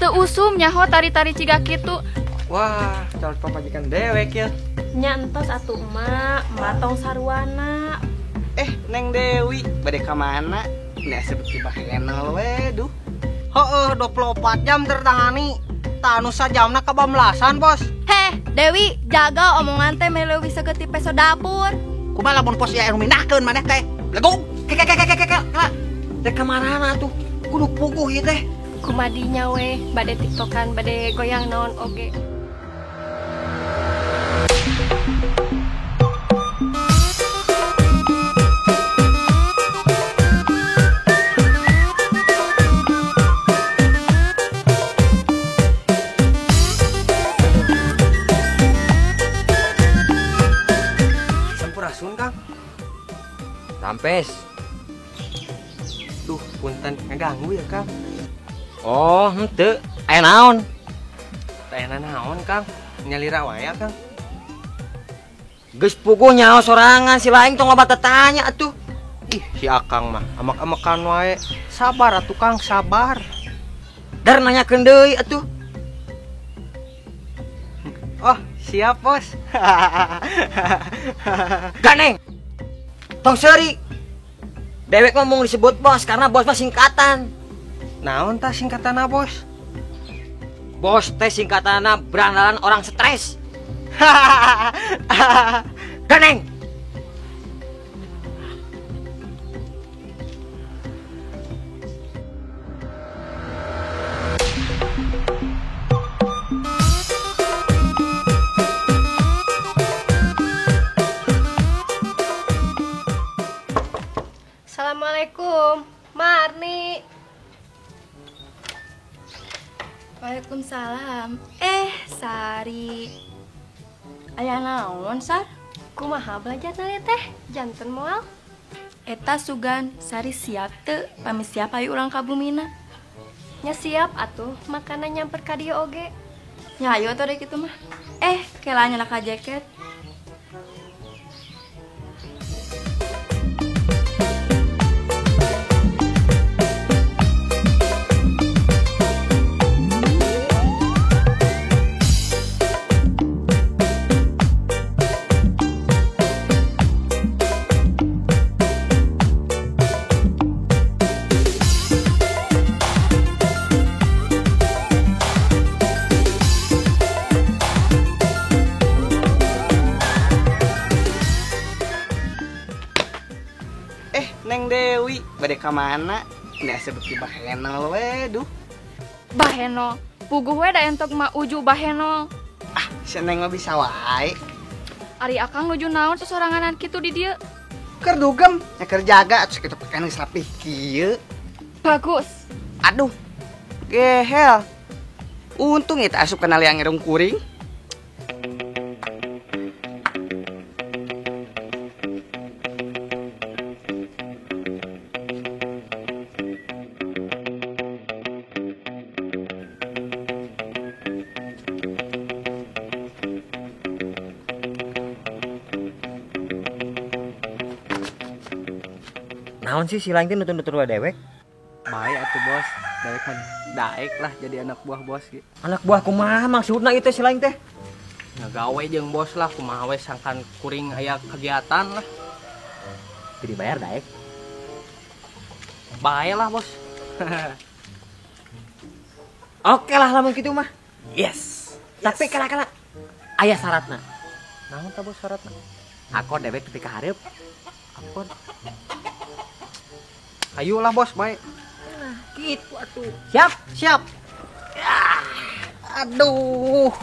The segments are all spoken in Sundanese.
Teu usum nyaho tari-tari ciga kitu. Wah, calon pamajikan dewek ya. Nya entos atuh emak, emak tong saruana. Neng Dewi, bade ka mana? Ini asa beuki bahenol we duh. Heeh, 24 jam tertangani. Tah anu sajamna kabablasan, Bos. Heh, Dewi, jaga omongan teh meleuwih saeutik peso dapur. Kumaha lamun pos ieu anu mindahkeun maneh teh? Legug. Ke ke ke ke ke. Rek ka marana atuh? Kudu puguh ieu teh. Kumadinya we, bade tiktokan, bade goyang naon oge. Sampurasun, Kang. Rampes. Duh, punten ngeganggu ya, Kang. Oh, henteu. Aya naon? Teu aya naon, Kang. Nyalira wae, Kang. Geus puguh nyaho sorangan si lain tong loba tetanya atuh. Ih, si Akang mah amak-amakan wae. Sabar atuh, Kang, sabar. Dar nanyakeun deui atuh. Oh, siap, Bos. Ganeng. Tong seuri. Dewek mah mung disebut bos karena bos mah singkatan. Naon tah singkatanna, Bos? Bos teh singkatanna berandalan orang stres. Ganeng. Assalamualaikum, Marni. Waalaikumsalam. Sari. Aya naon, Sar? Kumaha belajar nari teh? Janten moal? Eta sugan, Sari siap teu? Pami siap ayo urang ka bumina. Nya siap atuh, makanan nyamper ka dieu oge. Nya ayo atuh rek kitu mah. Kela nyalaka jaket. Neng Dewi, bade ka mana? Ini asa beuki bahenol we duh. Bahenol. Puguh we da entok mah uju bahenol. Ah, si Neng mah bisa wae. Ari Akang nuju naon sosoranganan kitu di dieu? Keur dugem, nya keur jaga atuh kitu pakaian geus rapih kieu. Bagus. Aduh. Gehel. Untung eta asup kana liang irung kuring. Naon sih si lain teh nutur-nutur wae dewek? Bae atuh, Bos. Dewek mah daek lah jadi anak buah bos ge. Anak buah kumaha maksudna ieu teh si lain teh? Ngagawe jeung bos lah, kumaha we sangkan kuring aya kegiatan lah. Teu dibayar daek. Bae lah, Bos. Oke lah lamun kitu mah. Yes. Tapi kala-kala aya syaratna. Naon tah Bos syaratna? Aku dewek tepi ka hareup. Akon. Ayolah Bos, baik. Nah, gitu atuh. Siap? Siap. Aduh.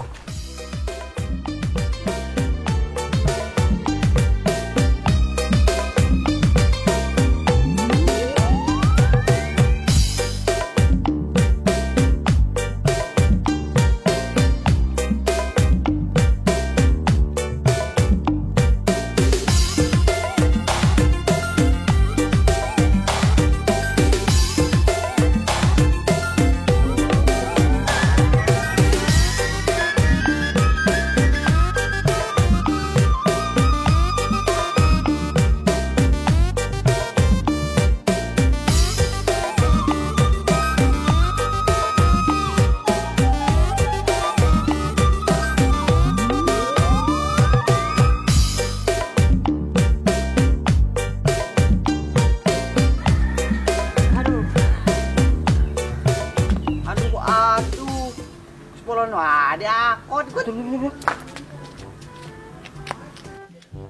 telepon wah diakon gut.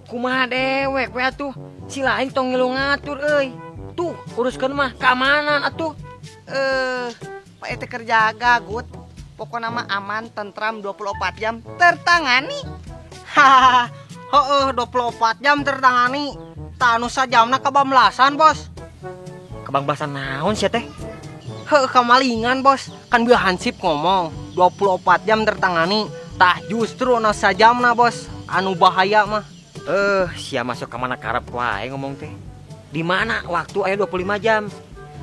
Kumaha dewek we atuh. Si lain tong ngilu ngatur euy. Tuh uruskeun mah keamanan atuh. Pak ete kerjaga gut. Pokokna mah aman, tentram 24 jam tertangani. Hahaha. Heeh, 24 jam tertangani. Tah anu sajamna kabablasan, Bos. Kabablasan naon sia teh? Heuh, kamalingan, Bos. Kan bieu hansip ngomong 24 jam tertangani. Tah justru anu sajamna, Bos. Anu bahaya mah. Sia masuk ka mana karep wae ngomong teh. Di mana waktu aya 25 jam?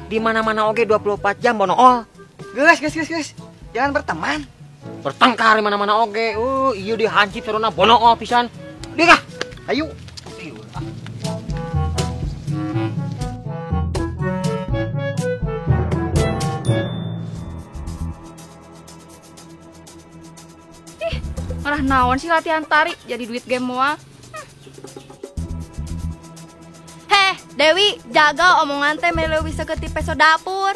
Di mana-mana oge 24 jam bonool. Geus, geus, geus, geus. Jangan berteman. Bertengkar di mana-mana oge. Ieu di hansip saruna bonool pisan. Dia kah? Ayo. Ih, malah naon sih latihan tari jadi duit game moal. Heh, Dewi, jaga omongan teh meleuwih saketik peso dapur.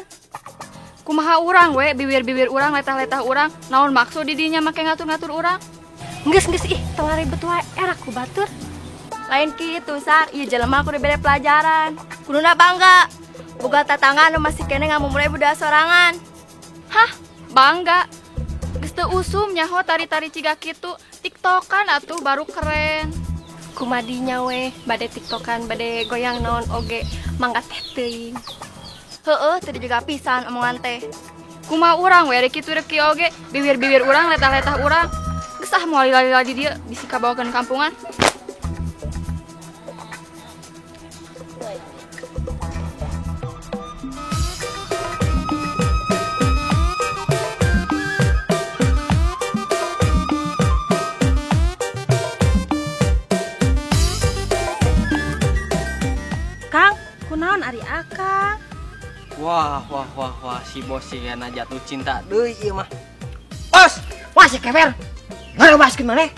Kumaha urang we, bibir-bibir urang, letah-letah urang, naon maksud didinya make ngatur-ngatur urang? Geus ih, tong ribet wae, era ku batur. Lain kitu, Sar, ieu jelema kudu bere pelajaran. Kuduna bangga. Boga tatangga anu masih kene ngamumule budaya sorangan. Hah, bangga. Geus teu usum nyaho tari-tari ciga kitu, tiktokan atuh baru keren. Kumadinya we, bade tiktokan, bade goyang naon oge, mangga teh teuing. Heeh, teu dijaga pisan omongan teh. Kumaha urang we rek kitu rek kieu oge, bibir-bibir urang, letah-letah urang. Geus ah moal lila-lila di dieu, bisi kabawakeun kampungan. Kang, kunaon ari akang? Wah, wah, wah, wah, si bos sigana jatuh cinta deui ieu mah. Bos, wah si keber. Ngarebaskeun maneh.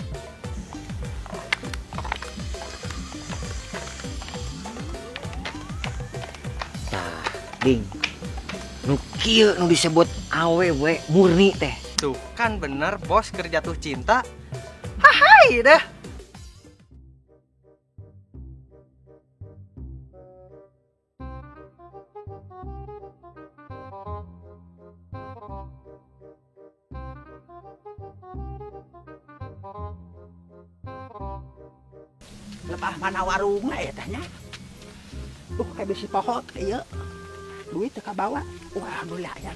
Tah, ding. Nu kieu nu disebut awewe murni teh. Tuh kan bener bos keur jatuh cinta. Hahai dah. Lebah mana warungna ya teh nya? Kayak bisi pohon ieu. Duit teu kabawa. Wah, alhamdulillah ya.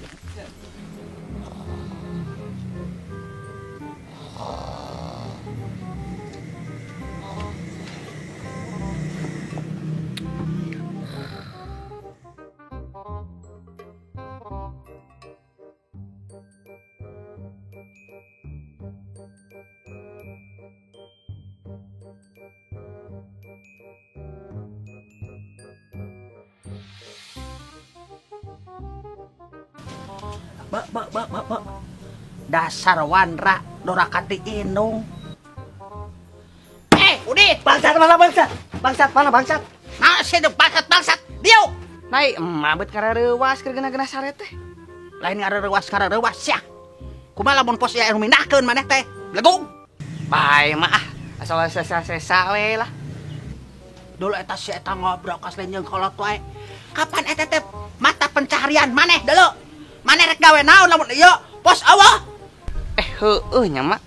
Be, be, be, be, be. Dasar wanra doraka ti indung. Udit. Bangsat mana bangsat? Bangsat mana bangsat? Nah, sih bangsat bangsat. Dieu. Naik mabet karareuwas keur gena-gena sare teh. Lain ngareuwas karareuwas sia. Kumaha lamun pos aya nu mindahkeun maneh teh? Belegung. Bae mah ah, asal sesa-sesa we lah. Dulu eta si eta ngobrol kas lain jeung kolot wae. Kapan eta teh mata pencaharian maneh dulu? Maneh rek gawe naon lamun ieu pos awah? Heueuh nya mak.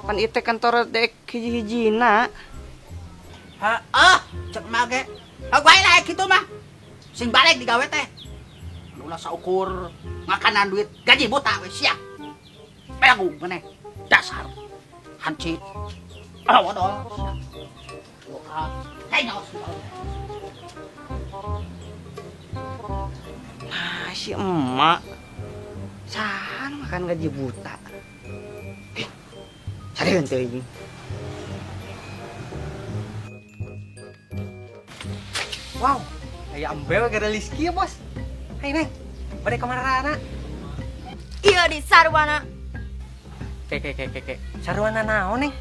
Pan ieu teh kantor dek hiji-hijina. Heeh, cek mah ge. Bae lah kitu mah. Sing balik digawe teh. Ulah saukur makanan duit gaji buta we sia. Belagu maneh. Dasar hancit. Awadol. Buka. Kenyos. Nah, si emak sahan makan gaji buta. Sarieun teuing. Wow, aya embe we gara Rizky ya, Bos. Hai, Neng. Bade ka mana? Ieu di sarwana. Ke ke ke ke ke. Sarwana naon, Neng?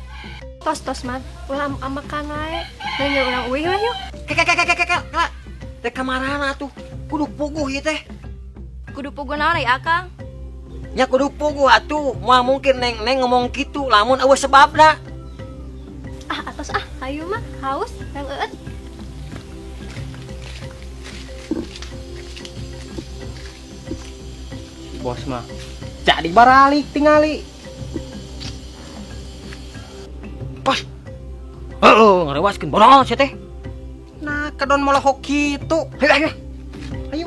Tos-tos man, ulah amakan wae. Neng urang uih we yuk. Ke ke ke ke ke ke. Teh ka marana atuh? Kudu puguh ieu teh. Kudu puguh naon ai akang? Nya kudu puguh atuh, moal mungkin neng ngomong kitu lamun eueuh sebabna. Ah, atos ah, hayu mah haus yang eueut. Bos mah jadi baralik tingali. Pas. Heeh, ngarewaskeun bodoh sia teh. Nah, kedon molohok kitu. Ayo, ayo. Ayo.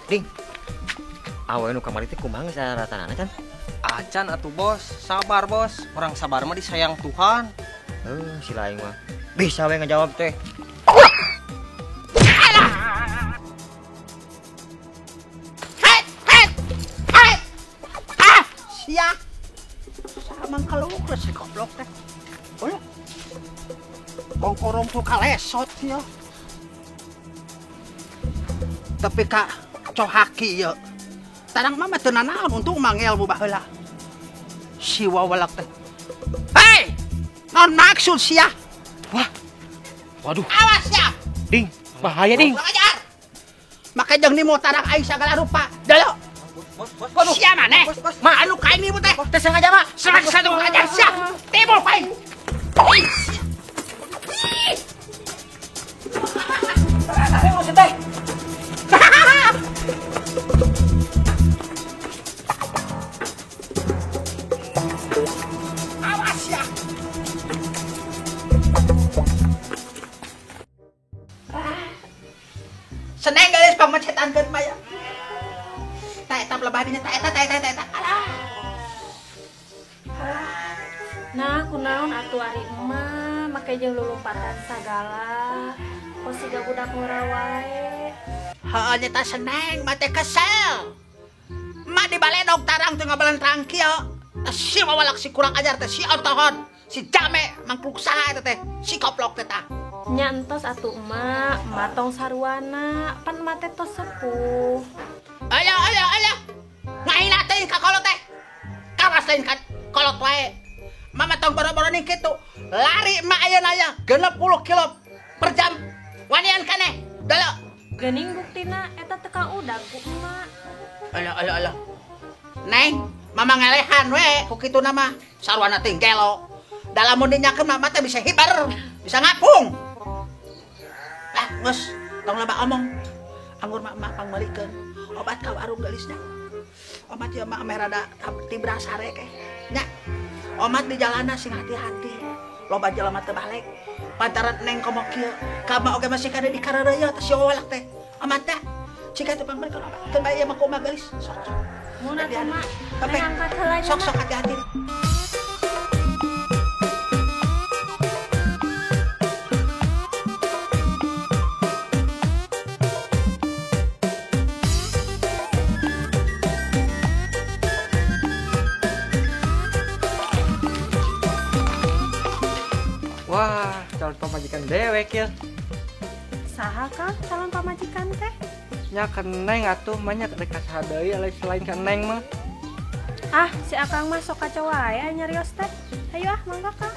Ding. Awe nu kamari teh kumaha geus ratanana can? Acan atuh bos, sabar bos. Orang sabar mah disayang Tuhan. Si lain mah bisa we ngajawab teh. Alah. Het, het, het. Ah, sia. Samang kaluk si goblok teh. Oh. Kongkorong tuh kalesot ya. Tapi kak cohaki ya. Tarang mama teu nanaon untung mangel mu baheula. Si wawalak teh. Hei! Naon maksud sia? Wah. Waduh. Awas ya. Ding, bahaya ding. Ajar. Make jeung nimo tarang aing sagala rupa. Dalo. Bos, sia maneh? Ma anu ka aing nimu teh. Teh sengaja mah. Sengaja ajar sia. Timbul ka aing. Ayo teh. Awas ya. Seneng geus pamecetankeun mah ya. Ta eta lebah dinya ta eta ta eta ta eta. Alah. Nah, kunaon atuh ari emak make jeung lulumpatan sagala. Kok siga budak ngora wae. Heeh nyata seneng mah teh kesel. Emak dibaledog tarang teu ngabalentrang kieu. Tah si wawalak si kurang ajar teh si ontohon, si jame mangkluk saha eta teh, si koplok teh tah. Nya entos atuh emak, emak tong saruana, pan emak teh tos sepuh. Ayo ayo ayo. Ngahina teh ka kolot teh. Kawas lain ka kolot wae. Mama tong boro-boro ning kitu. Lari emak ayeuna aya 60 kilo per jam. Wanian kaneh. Dalo. Geuning buktina eta teu kaudag ku emak. Alah alah alah. Neng, mama ngelehan we ku kitu nama. Sarwana teh gelo. Da lamun dinyakeun mama teh bisa hibar, bisa ngapung. Ah, geus, tong loba omong. Anggur mama pangmeulikeun obat ka warung geulisna. Omat ieu mah ameh rada tibra sare ke. Nya. Omat di jalanna sing hati-hati. Loba jelema teu balik. Pantaran neng komo kieu, ka oge masih kada di karareuya teh si wawalak teh. Omat teh. Cika teh pangmeulikeun obat. Keun bae ieu mah ku emak geulis. Sok sok. Mun atuh mak. Angkat heula nya. Sok sok hati-hati. Wah, calon pamajikan dewek ya. Saha Kang calon pamajikan teh? Nya keneng atuh banyak rek saha deui selain keneng mah. Ah, si Akang mah sok kacau wae nyarios teh. Hayu ah, mangga Kang.